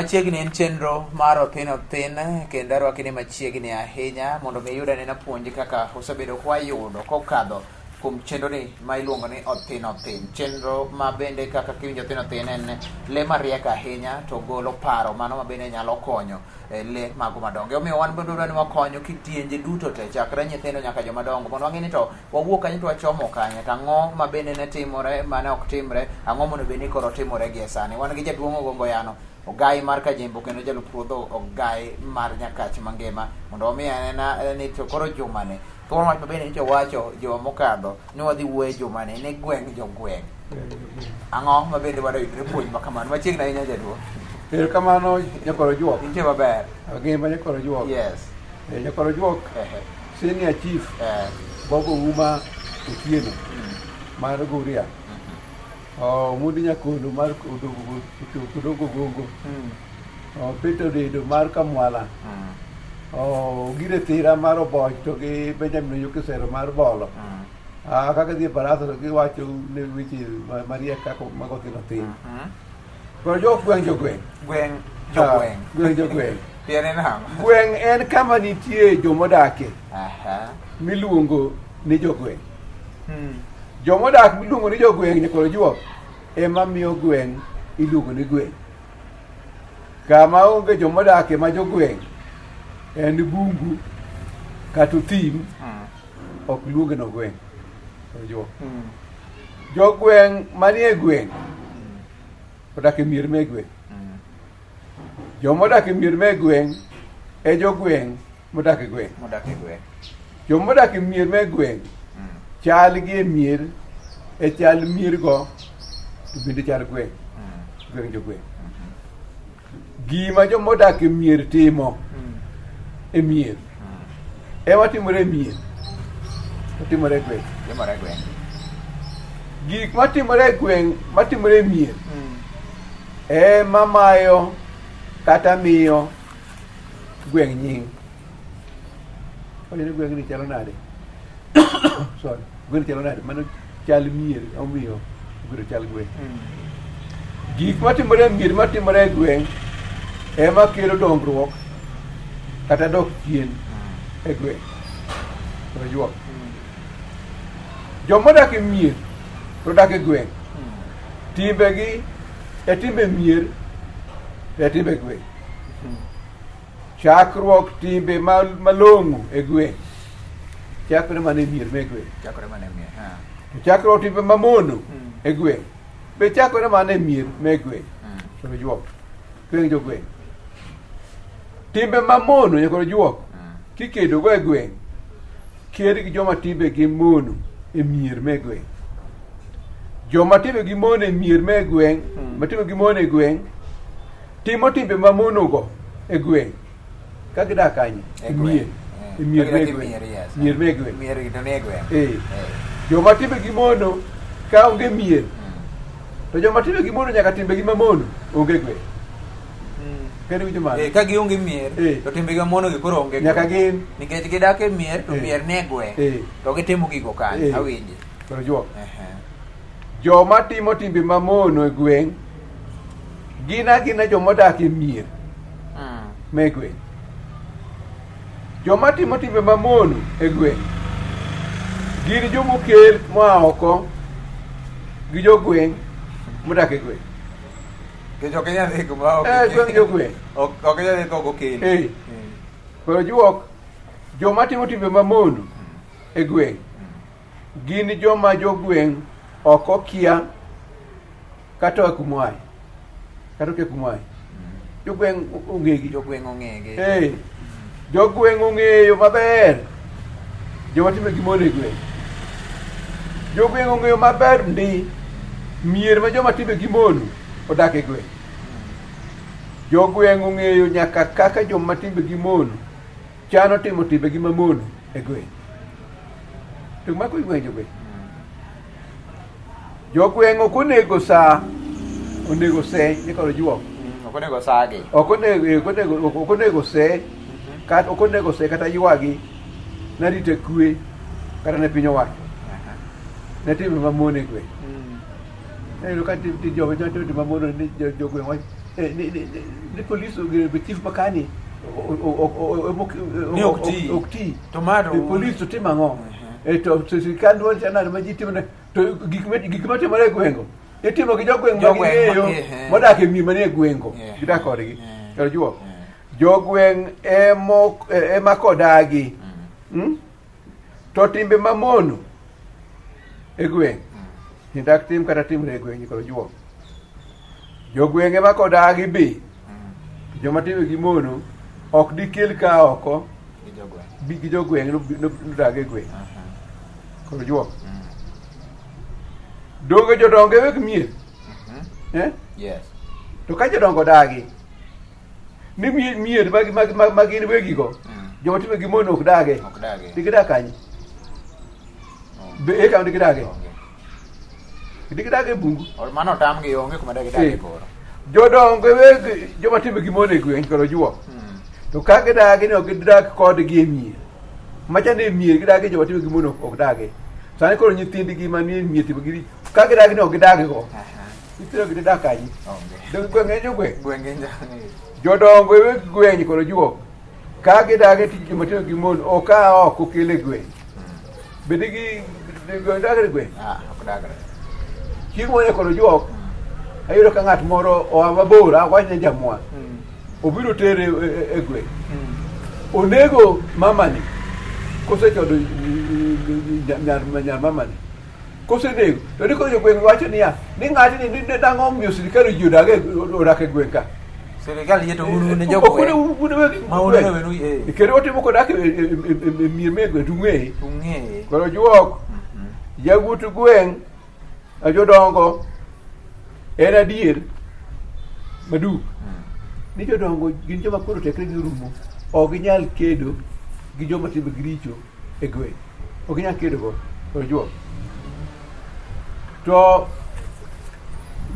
Machiegni en chenro mar Othin Othin kendo arwaki ni machiegni ahinya mondo mi iyud anena puonj kaka osebedo kwayudo kokadho kuom chenroni ma iluongo ni Othin Othin. Chenro ma bende kaka kiwinjo Othin Othin en le mariek ahinya to golo paro mano ma bende nyalo konyo eh, le mago madongo. Omiyo wan bende wadwa ni wakonyo kidienje duto te chakre nyithindo nyaka joma dongo mondo wang'e ni to wawuok kanye to wachomo kanye to ang'o ma bende ne timore mane ok timre ang'o mondo bed ni koro timore gie sani. Wan gi jaduong' Ogongo Yano Ogai mar Kajembo kendo jalup ruodh Ogai mar Nyakach mangima mondo wami anena eh, ni to koro jumani thuon wach mabende nyocha wacho juma mokadho ni wadhi wuoye jumani ni gweng' jogweng' ang'o ma bende wadwa yudre puonj ma kamano machiegni ahinya jaduong' Erokamano Nyakoro Juok. Intie maber. Agima Nyakoro Juok. Yes. Eh, Nyakoro Juok. Senior Chief. Eh. Bobo Uma Otieno mar Guria. Oh, Omundi Nyakondo mar Kodongo Gongo. Oh, Peter Odedo mar Kamwala. Oh, Ogire Thira mar Oboch to gi Benjamin Oyuke Sero mar Bolo. Ah, kaka dhi e barasa to giwacho ne weche mariek kaka mago thin othin. Koro jo gweng' jogweng'. Gweng' jogweng'. Ah, gweng' jogweng'. Tiende nang'o? Gweng' en kama nitie jomodakie Aha. miluongo ni jogweng'. Jomodak miluongo ni jogweng' nyakoro juok ema miyo gweng' iluongo ni gweng'. Kama onge jomodakie ma jogweng' en bungu kata thim ok luonge no gweng'. Ojuok. Jogweng' manie gweng' odak e mier me gweng'. Joma odak e mier me gweng' e jogweng' modak e gweng'. Modak e gweng'. Joma odak e mier me gweng' chal gi e mier e chal miergo to bende chal gweng'. Gweng' jogweng'. Gima joma odak e mier timo e mier ema timore e mier otimore e gweng'. Timore e gweng'. Gik matimore e gweng' matimore e mier ema mayo kata miyo gweng' nying. Oye ni gweng' ni chalo nade? Sorry, gweng' chalo nade? Mano chal mier omiyo obedo chal gweng'. Gik matimore e mier matimore e gweng' ema kelo dongruok kata dok chien e gweng'. Ojuok. Joma odak e mier to odak e gweng'. Timbegi e timbe mier to e timbe gweng'. Chakruok timbe malong'o e gweng' chakore mana e mier me gweng'. Chakore mana e mier. Ha. To chakruok timbe mamono e gweng' be chakore mana e mier me gweng'. To juok. Gweng' jogweng'. Timbe mamono nyakoro juok kikedo go e gweng' ker gi joma timbegi mono e mier me gweng'. Joma timbegi mono e mier me gweng' ma timbegi mono e gweng' timo timbe mamono go e gweng' ka gidak kanye? E E gweng'. mier. E mier Ka me gidak e gweng'. mier, yes. Mier me gweng'. Mier to nie gweng'. Eh. Eh. Joma timbegi mono ka onge mier to joma timbegi mono nyaka timbegi mamono onge gweng'. Kendo winjo mano? Eh, ka gionge mier Eh. to timbegi mamono gi koro onge Nyaka gweng'. gin. Nikech gidak e mier to Eh. mier nie gweng'. Eh. To gitimo gigo kanye? Eh. Awinji. Koro juok. Ehe. Joma timo timbe mamono e gweng' gin agina joma odak e mier me gweng'. Joma timo timbe mamono e gweng' gin jomokel moa oko gi jogweng' modak e gweng'. Nikech ok inyal dhi kuma ok Eh, gweng' jogweng'. Ok ok inyal dhi kok okeli. Eh. Koro juok, joma timo timbe mamono e gweng' gin joma jogweng' ok okia kata oa kuma oaye. Kata okia kuma oaye. Jogweng' ong'egi. Jogweng' ong'egi. Eh, jogweng' ong'eyo maber joma timbe gi mono e gweng'. Jogweng' ong'eyo maber ndi mier ma joma timbe gi mono odak e gweng'. Jogweng' ong'eyo nyaka kaka joma timbe gi mono chano timo timbegi mamono e gweng'. To mako gweng' jogweng'. Jogweng' ok onego sa, onego se nyikoro juok. Ok onego sagi. Ok onego eh, ok onego ok onego se kata ok onego se kata ywagi ne arita kwe kata ne piny owacho. Ne timbe mamono e gweng'. Iyudo ka joma timo timbe mamono ni jogweng' wacho. ni polis chief makani Ni ok ti. ok ti. To ma to- Polis to timo ang'o? To sirkal dwaro chanade ma ji timo ne to gik matimore e gweng'go itimo gi jogweng' ma Jogweng' ma- ging'eyo ehe. modak e mier manie gweng'go Yeah. gidak kodgi. Yeah. Kendo juok. Jogweng' ema kodagi. To timbe mamono e gweng' dak tim kata timre e gweng' kod juok. Jogweng' ema kodagi be joma timbe gi mono ok dikel ka oko Gi jogweng'. bi gi jogweng' nodag e gweng' kod juok. Donge jodongo e weg mier? Eh? Yes. To ka jodongo dagi, ni mier ma gin wegigo, joma timbe gi mono ok dage. Ok dage. Digidag kanye? Be e kama digidage? Onge. Digidage e bungu. Mano otamgi onge kuma dagidage koro. Jodongo e weg joma timbe gi mono e gweng' kod ojuok. To ka gidagi ni ok gidag kodgi e mier. Macha ni e mier gidagi joma timbe gi mono ok dage. Sani koro nyithindgi manie mier timbe gi ka gidagi ni ok gidag go. Nyithindo gi didag kanye? Onge. Donge gweng' en jogweng'? Gweng' en Jodongo e weg gweng' kod ojuok. Ka gidagi tij joma timbe gi mono ok a oko kel e gweng'. Be digi dag e gweng'? Ah, ok dagre. Chieng' moro kod ojuok ayudo ka ng'at moro oa mabor awach ne jamwa obiro tere e gweng'. Onego mamani kosechodo nyar mamani kosenego to ndiko jogweng' wacho niya ni ng'atni ni nang'o omiyo sirikal oyie odak e gweng' ka. Sirikal yie to un un Ok jogweng'. un weg Ma un gweng'. wenu eh. Kendo watimo kodak e mier me gweng' to ung'eye. Ung'eye. Koro juok jawuot gweng' jodongo en adier maduk ni jodongo gin joma koro tekre gi orumo ok ginyal kedo gi joma timbegi richo e gweng' ok ginyal kedo go koro juok to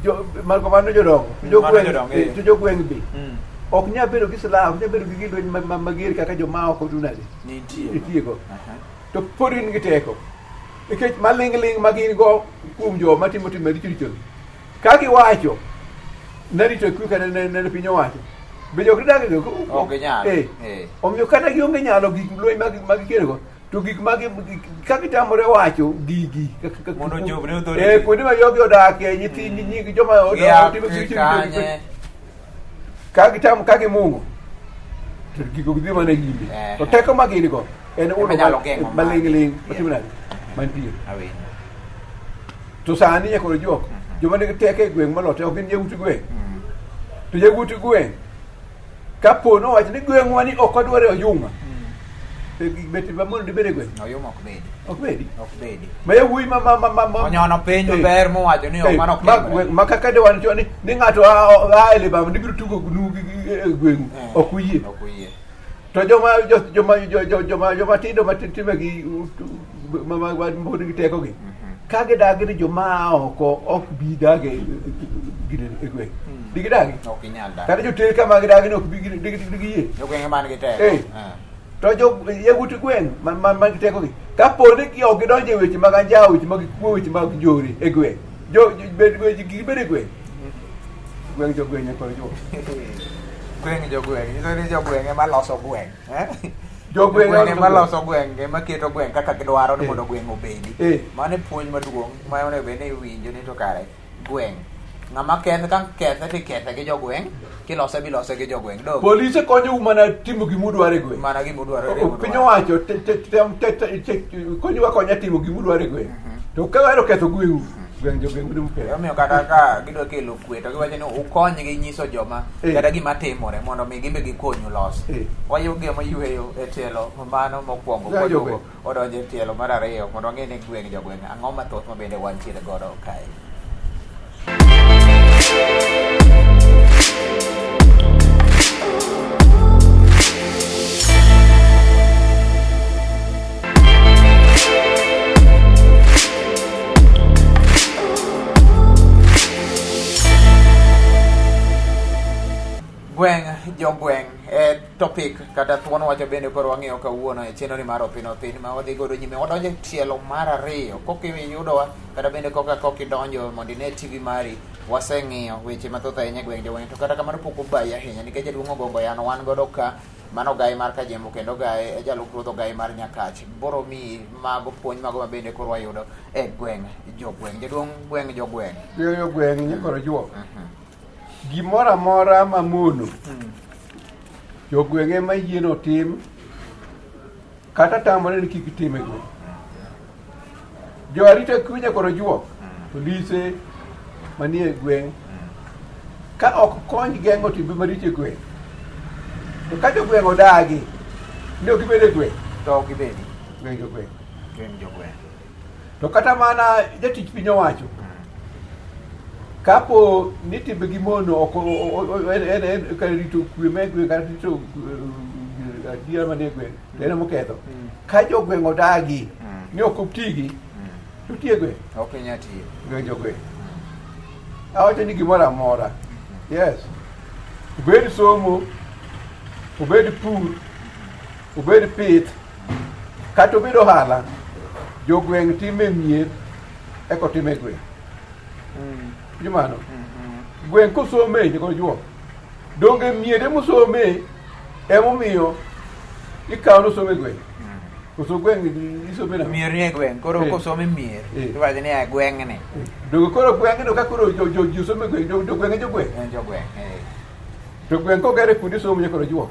jo margo mano jodongo to Mano jogweng' jodongo, eh. to jogweng' be Mm. ok nyal bedo gi silaha ok nyal bedo gi gig lweny mager kaka joma oko to nade Nitie. nitiego Aha. to pod gin gi teko nikech maling'ling' ma gin go kuom joma timo timbe maricho richogi ka giwacho narito kwe kata ne piny owacho be jok didagi go Ok ginyal. Eh. Eh. Omiyo kata gionge nyalo gik lweny ma gikedo go to gik ma ka gitamore wacho gigi Mondo ochop ne authority. Eh, kuonde ma jogi odakie nyithind nying joma Gia otimo richo kanye. ka gitam ka gimung'o to gigo dhi mana nyime Eh. to teko ma gin go en Ema uno nyalo geng'o maling'ling mano. matimo nade mantie Awinjo. to sani nyaka ojuok joma nigi teko e gweng' moloyo ok gin yawuot gweng' to yawuot gweng' kapo nowach ni gweng'wa ni ok wadwar e oyuma bet mamono dibed e gweng' Oyuma ok bedi. ok bedi Ok bedi. ma yawuoyi ma ma ma ma ma Onyono piny Eh. maber mowacho ni ok Eh, mano ok ma timre. gweng' ma kaka de wan ni ni ng'ato a e libamba ni biro tugo nu e gweng'u Eh. ok uyie Ok uyie. to joma joma joma joma tindo ma timegi ma ma ma pod nigi teko gi ka gidagi ni joma a oko ok bi dage gine e gweng' digidagi Ok inyal dak. kata joter kama gidagi ni ok bi digiyie Jogwenge man gi teko. Eh. Eh. to jo yawuot gweng' man gi teko gi kapo ni ok gidonjo e weche mag anjawo weche mag kuo weche mag njore e gweng' jo bed gibed e gweng' gweng' jogweng' nyaka jo Gweng' jogweng'. Nyiso ni jogweng' ema loso gweng'. Eh? Jogweng' Jogweng' ema loso loso gweng' ema keto gweng' kaka gidwaro ni Eh. mondo gweng' obedi. Eh. Mano e puonj maduong' ma onego bed ni iwinjo ni to kare gweng' ng'ama kethe ka kethe to ikethe gi jogweng' kilose bilose gi jogweng' dong polise konyou mana timo gimudwaro e gweng' mana gima udwaro piny owacho konyowa konya timo gimudwaro e gweng' to ka wahero ketho gweng'u gweng' jogweng' udo muketho Omiyo kata ka gidwa kelo kwe to giwacho ni ukonygi nyiso joma Eh. kata gima timore mondo mi gimbe gikonyu los. Eh. Wayugi mayweyo e tielo mano mokwongo Gweng' kwaduogo jogweng'. wadonjo e tielo mar ariyo mondo wang'e ni gweng' jogweng' ang'o mathoth ma bende wantiere godo kae. Gweng' jogweng' e topic kata thuon wacho bende koro wang'iyo kawuono e chenro ni mar Opin Opin ma wadhi godo nyime wadonjo e tielo mar ariyo koka iyudowa kata bende koka kok idonjo mondo ine TV mari Waseng'iyo weche mathoth ahinya e gweng' jogweng' to kata kamano pok obayi ahinya nikech jaduong' Ogongo Yano wan godo ka mano ogayi mar Kajembo kendo ogayi e jalup ruodh ogayi mar Nyakach. Boro miyi mago puonj mago ma bende koro wayudo e gweng' jogweng'. Jaduong' gweng' jogweng'. Gweng' jogweng' nyikoro juok. Gimoro amora mamono jogweng' ema yieno tim kata tamore ni kik tim e gweng'. Jo arita kwe nyaka ojuok polise manie gweng' ka ok kony geng'o timbe maricho e gweng' to ka jogweng' odagi ni ok gibed e gweng' To ok gibedi. Gweng' jogweng'. Gweng' jogweng'. To kata mana jatich piny owacho kapo ni timbe gi mono ok en kar rito kwe me gweng' kata rito eh, adiera manie gweng' to en emoketho. Ka jogweng' odagi ni ok otigi to tiye gweng'. Ok inyal tiyo. Gweng' jogweng'. Awacho ni gimoro amora. Yes. Obed somo, obed pur, obed pith, kata obed ohala, jogweng' time mier eka otime gweng'. Winjo mano? Gweng' kosome nyaka ojuok. Donge miere mosome emomiyo ikawo nosome gweng'. Koso gweng' isome nang'o? Mier nie gweng', koro Eh. kosome mier, Eh. iwacho ni e gweng'ni. Donge koro gweng'no ka koro jo jo ji somo e gweng' jo jo gweng' e jogweng'. En jogweng'. Eh. To gweng' kogere kuonde somo nyaka ojuok.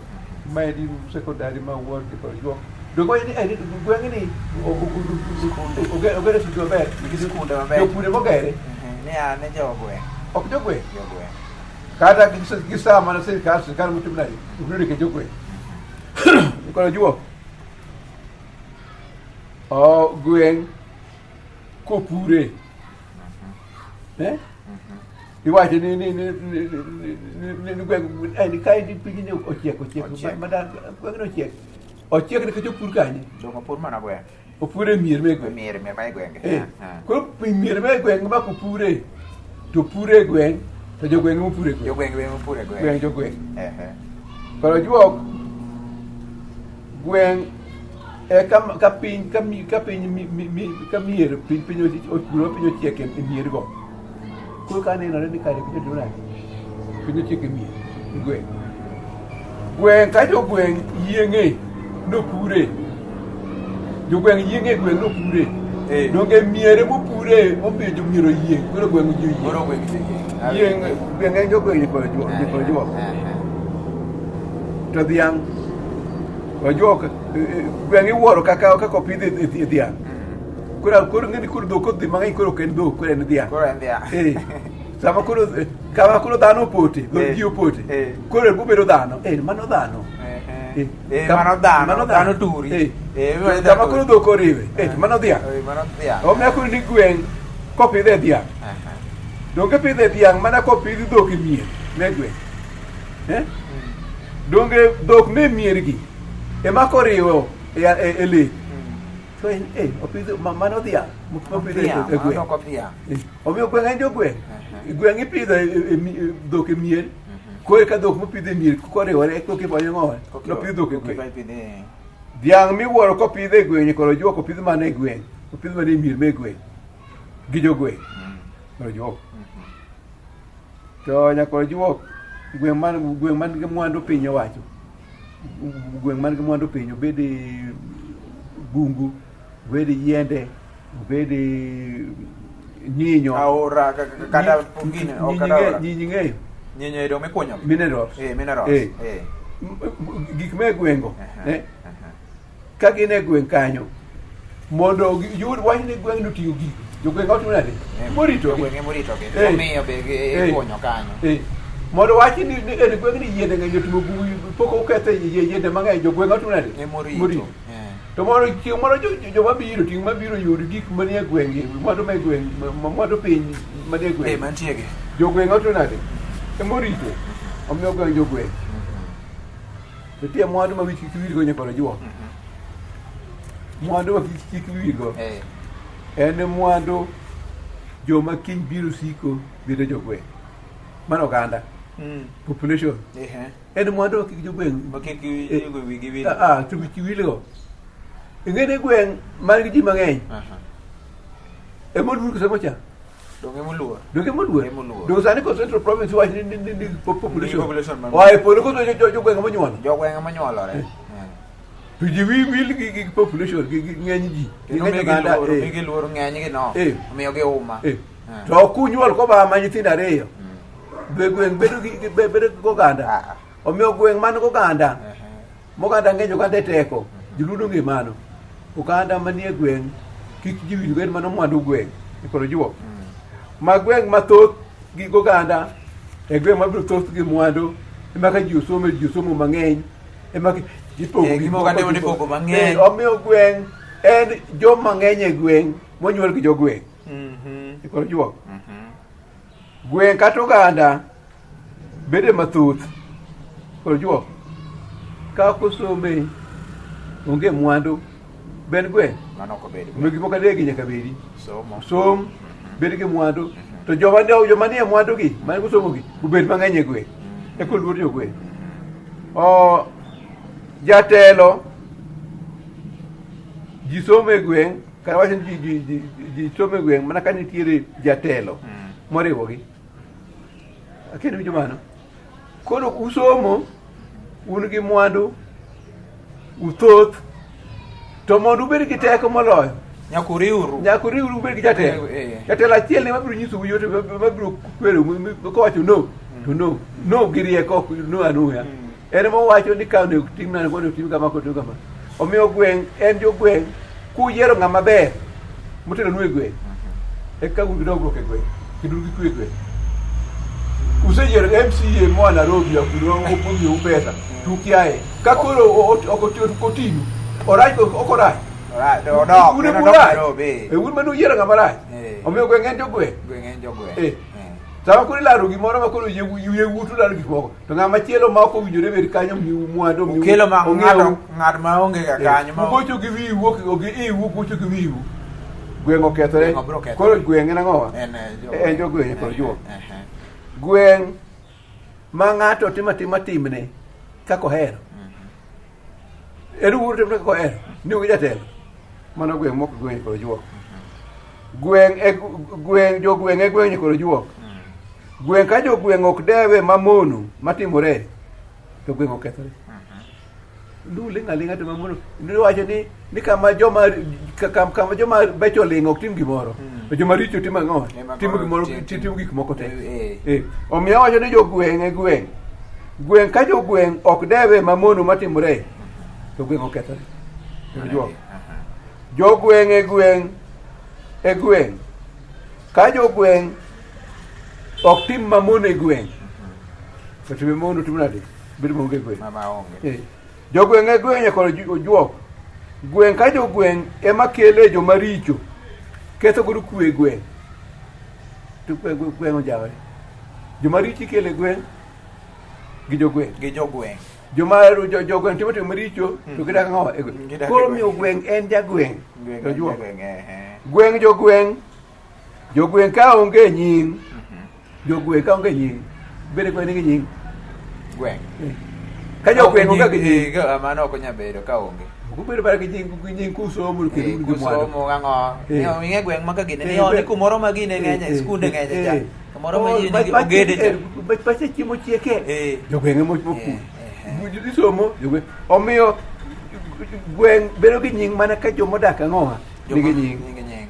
Ma en sekondari ma wuon nyaka ojuok. Donge wacho ni eh, ni gweng'ni ogere skunde maber. Nigi skunde maber. Jopuonje mogere Mhm. Ni a ne jogweng'. ok jogweng'. Jogweng'. Kata gi saa mana sirkal sirkal motim nade obiro ndiko jogweng'. Koro ojuok. O gweng' kopure. Eh? Iwacho ni ni ni ni ni ni ni gweng' eh, ni kae ni piny ni ochiek ochiek Ochiek. ma gweng' no ochiek. Ochiek nikech opur kanye? Donge opur mana gweng'. Opur e mier me gweng'. Mier mier ma e gwenge. Eh, Ah. koro mier me gweng' ma kopure to pure e gweng' to jogweng' mopure e gweng'. Jogweng' be mopur e gweng'. Gweng' jogweng'. Ehe. Koro juok gweng' e ka, ka piny ka, mi, ka piny mi, mi, mi, ka mier piny piny opuro piny ochiek e mier go. Koro ka nenore ni kare piny otimo nade? Piny ochiek e mier e gweng'. Gweng' ka jogweng' yieng'e nopure. Jogweng' yieng'e e gweng' nopure. Eh. Donge miere mopure momiyo jomier oyieng' koro gweng' ji oyieng'. Koro gweng' ji oyieng'. Yieng' gweng' en jogweng' nyikoro juok nyikoro juok. To dhiang' ojuok gweng' iwuoro kaka kaka opidh e dhiang'. Koro koro ng'eni koro dhok odhi mang'eny koro ok en dhok koro en dhiang'. Koro en dhiang'. Eh. Sama koro kama koro dhano opote, dhok Eh. ji opote. Eh. Koro obedo dhano. Eh, mano dhano. Eh, Eh, mano dhano, dhano turi. Eh. Eh, mano Kama dhano koro turi. dhok oriwe. Eh, to mano dhiang'. Eh, mano dhiang'. Omiyo koro ni gweng' kopidhe dhiang'. Aha. Donge pidhe dhiang' mana kopidh dhok e mier me gweng'. Eh? Donge dhok me miergi ema koriwo e, e, e lek. To en eh opidh mano dhiang' mopidh e Dhiang', e mano gweng'. dhok odhiang'. Eh, Omiyo gweng' en jogweng'. Aha. Gweng' ipidho e, e, e, e, dhok e mier. Koro ka dhok mopidh e mier koriwore kokiponyo ng'owe. Nopidh dhok e gweng'. Ipidhe. Dhiang' miwuoro kopidh e gweng' koro juok opidh mana e gweng'. Opidh mana e mier me gweng'. Gi jogweng'. Koro juok. To nyakoro juok gweng' man gweng' man gi mwandu piny owacho. Gweng' man gi mwandu piny obed bungu, obed yiende, obed nyinyo. Aora kata gini, ok kata aora. Nyinyo ing'eyo. Nyinyo edo mikunyo. Minerals. Eh, minerals. Eh. Eh. Gik ma e gweng'go. Aha, Eh, aha. ka gin e gweng' kanyo mondo giyud wach ni gweng'no oting'o gigo jogweng' otimo nade Eh, moritogi Jogweng' emoritogi. Eh. Omiyo be Eh. ikunyo kanyo. Eh, mondo wach ni ni en gweng'ni yiende ng'eny otimo buyu pok oketho yiende mang'eny jogweng' otimo nade Emorito. Morito. Eh. To mondo chieng' moro joma biro chieng' mabiro yud gik manie gweng' mwandu me gweng' mwandu piny manie Eh, gweng' mantie gi. jogweng' otimo nade emorito omiyo gweng' jogweng' nitie mwandu ma wich kik wilgo nyakoro juok mwandu ma kik kik wilgo Eh. en mwandu joma kiny biro siko bedo jogweng' mano oganda population Ehe. en mwandu ma kik jogweng' Ma kik Eh. wigi wil. Ah, ah, to wich wilgo ing'e ni gweng' man gi ji mang'eny Aha. ema oluor koso mocha. Donge moluor. Donge moluor. Moluor. Donge sani ko Central Province wach ni ni ni population. Ni population man. Oa e polo koso jogweng' monyuolo. Jogweng' monyuolore. To ji wi wil gi gi population gi gi ng'eny ji. Gi Kendo ng'eny migi oganda. luor, eh. migi luor ng'eny gi no. Eh. Omiyo gi uma. Eh. To ok unyuol kobama nyithindo ariyo. Be gweng' bedo gi bedo gi oganda. Ah. Omiyo gweng' man goganda. Moganda ng'eny oganda e teko. Joluo donge mano. Oganda manie gweng' kik ji winj en mano mwandu gweng'. Ikoro juok. Ma gweng' mathoth gi goganda e gweng' mabiro thoth gi mwandu ema ka ji osomo ji osomo mang'eny ema ipogo Eh, gik gima oganda moko, ema ipogo mang'eny. Eh, omiyo gweng' en joma ng'eny e gweng' monyuol gi jogweng'. Ikoro juok. Gweng' kata oganda bede mathoth koro juok ka ok osome onge mwandu ben gweng' Mano ok obed. omiyo gik moko adek gi nyaka bedi Somo. som bed gi mwandu to joma ne joma nie mwandu gi mane osomo gi obed mang'eny e gweng' eka oluor jogweng' o jatelo ji somo e gweng' kata wacho ni ji, ji, ji, ji somo e gweng' mana ka nitiere jatelo moriwogi Akia winjo mano. Koro usomo, un gi mwandu, uthoth, to mondo ubed gi teko moloyo, Nyaka uriwru. nyaka uriwru ubed gi jatelo. Eh. Jatelo achiel ne mabiro nyisou yote, mabiro kwerou, kowacho no, to no, no gi rieko, ok no anuya. En ema owacho ni ka onego tim nade, onego tim kama, onego tim kama. Omiyo gweng' en jogweng' kuyiero ng'ama ber motelonu e gweng' eka un gi dongruok e gweng' kendo un gi kwe e gweng'. Useyiero MCA moa Nairobi omiyou pesa to ukiaye. Ka koro ok otinu, orach ok orach. Orach, odok, Un en ema odok urach. Nairobi. Eh, un mane uyiero ng'ama rach. Eh. Omiyo gweng' en jogweng'. Gweng' en jogweng'. Eh. Sama koro ilaro gimoro ma koro yie ularo gik moko to ng'ama chielo ma ok owinjore bed kanyo miu mwandu miu Okelo ma ong'iew. ng'ato ng'at ma onge ga kanyo ma Ugocho gi wiu ok gi iu ugocho gi wiu. Gweng' okethore. Gweng' obiro kethore. Koro gweng' en ang'owa? En eh, En jogweng' kod juok. Eh, eh. Gweng' ma ng'ato timo atima timne kaka ohero. En owuon timne kaka ohero. Ni onge jatelo. Mano gweng' mok gweng' kod juok. Gweng' e gweng' jogweng' e gweng' kod juok. Gweng' ka jogweng' ok dewe mamono matimore to gweng' okethore. Luling' aling'a to mamono niwacho ni ni kama joma kama joma becho oling' ok tim gimoro. To joma richo timo ang'o? Ema Timo koro gimoro timo gik moko te. Eh. Eh. Omiyo awacho ni jogweng' e gweng'. Gweng' ka jogweng' ok dewe mamono matimore to gweng' okethore. Juok. Jogweng' e gweng' e gweng' ka jogweng' ok tim mamono e gweng' to timbe mamono timo nade? Bedo maonge e gweng'. Ma onge. Eh. Jogweng' e gweng' nyaka ojuok. Gweng' ka jogweng' ema kele joma richo ketho godo kwe e gweng'. To gweng' ojawore. Joma richo ikelo e gweng' gi jogweng'. Gi jogweng'. Joma jogweng' timo timbe maricho to gidak ang'o e gweng'. Gidak e Koro gweng'. miyo gweng' en jagweng'. Gweng' To en juok. jogweng', eh, eh. Gweng' jogweng' jogweng' ka onge nying jogweng' ka onge nying bende gweng' nigi nying. Gweng'. Ka jogweng' onge gi nying Eh, ka- mano ok onyal bedo ka onge. Ubedo mana gi nying gi nying kusomo kendo Eh, un gi mwandu. kusomo ang'o? Eh. Ni ing'e gweng' ma ka gine Eh, ni ni gweng- kumoro ma gine Eh, ng'enye, eh, skunde ng'enye cha. eh. Kamoro ma Oh, ji nigi ogede cha. Pache chiemo chieke. Eh. Jogweng' ema opur. Eh, eh, Isomo jogweng'. Omiyo gweng' bedo gi nying mana ka jomodak ang'owa nigi nying. Nigi nying.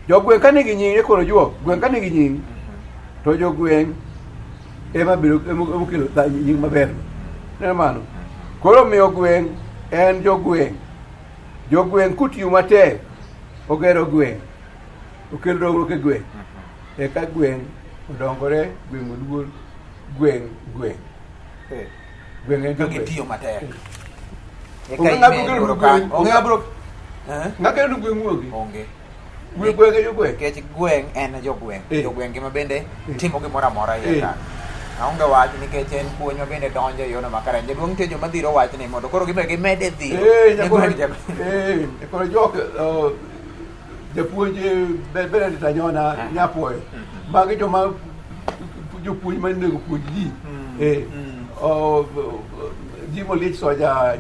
Jogweng' ka nigi nying e koro juok, gweng' ka nigi nying to jogweng' ema biro ema okelo nying maber. Neno mano. Koro miyo gweng' en jogweng'. Jogweng' kotiyo matek ogero gweng', okelo dongruok e gweng'. Eka gweng' odongore, gweng' oluor, gweng' gweng'. Eh. Gweng' en Ka jogweng'. gitiyo matek. Eka Onge ng'ama ime biro koro gweng'. kanyo. Onge ng'ama biro Eh? Ng'a kelo gweng' wuogi? Onge. Gweng' gweng' e jogweng'. Nikech gweng' en jogweng'. Eh. Jogweng' ema bende Eh. timo gimoro amora iye Eh. ka. Aonge wach nikech en puonj ma bende donjo e yono makare. Jaduong' nitie joma dhiro wachni mondo koro gibe gimed e dhiro. Eh, Ne nyakoro gweng' ja- eh, nyakoro jok japuonj Benedict Anyona Ah. Nyapuoyo. Magi joma jopuonj ma onego puonj ji. Eh, oh, Jim Oliech Soja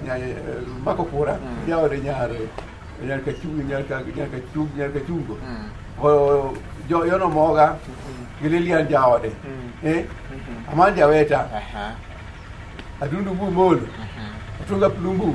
mako kura jaode nyar nyar Kachungo nyar Kachungo. Oh, Jo Yono Moga gi Lilian jaode. Eh? Aman Jaweta, Adundu Bumolo, Otunga Plumbu.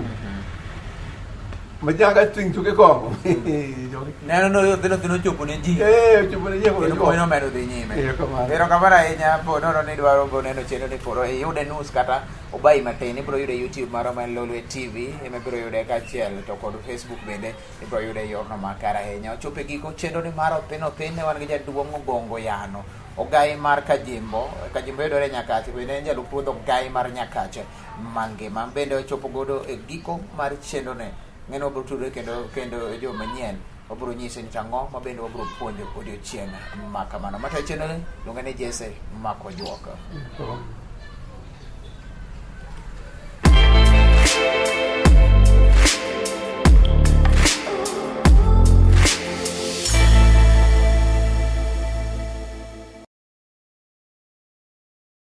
Majanga ting tuke kongo. Jogi. Neno no othin othin ochopo ne ji. Eh, ochopo ne ji Kendo puonj nomedo dhi nyime. Erokamano. Erokamano ahinya po nono ni idwaro bo neno chenro ni koro iyude nus kata obayi matin ibiro yude YouTube marwa ma en Lolwe TV ema ibiro yude kaachiel to kod Facebook bende ibiro yude e yorno makare ahinya. Ochopo e giko chenro ni mar Othin Othin ne wan gi jaduong' Ogongo Yano Ogai mar Kajimbo. Kajimbo yudore Nyakache bende en jalup ruodh Ogai mar Nyakache mangima. Bende ochopo godo e giko mar chenro ne. Ng'eno wabiro tudore kendo kendo e juma manyien wabiro nyisi ni tang'o ma bende wabiro puonjo odiochieng' ma kamano. Matayo chenro ni luonge ni Jesse Makojuok. Oh.